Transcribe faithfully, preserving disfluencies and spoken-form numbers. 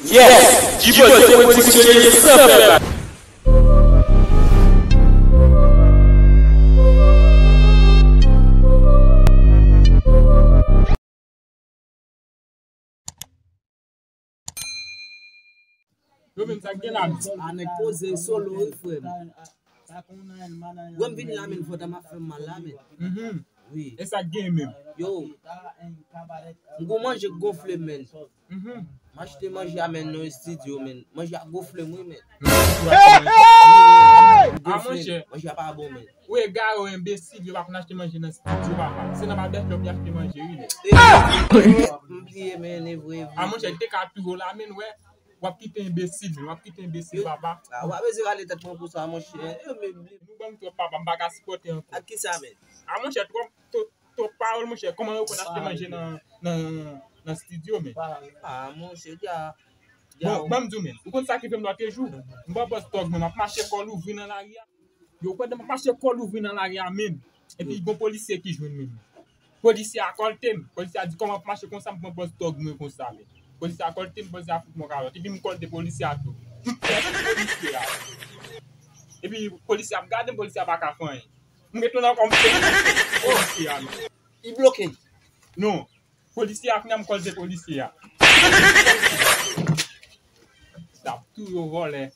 Yes! Jibo se yon diksyoneri san fè bak. Yo menm sa k gen la menm. A nèg poze solo wi frè m. Wè m vin la menm, fò ta m ap fè m mal la menm. Mhm. Wi. E sa k gen menm. Yo. M gon manje k gonfle m menm. Mhm. M achte manje a menm nan estidyo menm. Manje a gonfle m wi menm. Hey! Ah, monchè. Manje a pa bon menm. Ou egare, ou enbesil, yo pa konn achte manje nan estidyo papa. Se nan babèt lòm y achte manje wi menm. M bliye menm, e vre, e vre. Ah, monchè, te ka tou yo la menm, wè. W ap kite enbesil, w ap kite enbesil, papa. Ah, w ap bezwen rale tèt mwen pou sa, monchè. Yo, men, men. Nou ban m twòp, papa, m pa ka sipòte ankò. Ak kisa menm? Ah, monchè, twòp, twòp, twòp pawòl, monchè. Kòman yo konn achte manje nan, nan, nan estidyo menm? Ah, monchè, dja, dja. Bon, ban m di w menm. Ou konn sa ki fè m lòt jou? M pran bòs tòg mwen, m ap mache kò louvri nan lari a. Yo, pandan m ap mache kò louvri nan lari a menm, epi gon polisye ki jwenn mwen. Polisye a kòlte m. Polisye a di, "Kòman w ap mache konsa?" M pran bòs tòg mwen konsa menm. Polisye a kòlte m, polisye a fout mwen kalòt. Epi m kòlte polisye a tou. M pèdi polisye a. Epi polisye ap gade m, polisye a pa ka fè anyen. M retounen ankò, m pèdi polisye a menm. Li bloke. Non. Polisye a, kounye a m kòlte polisye a. T ap tou yo vòlè.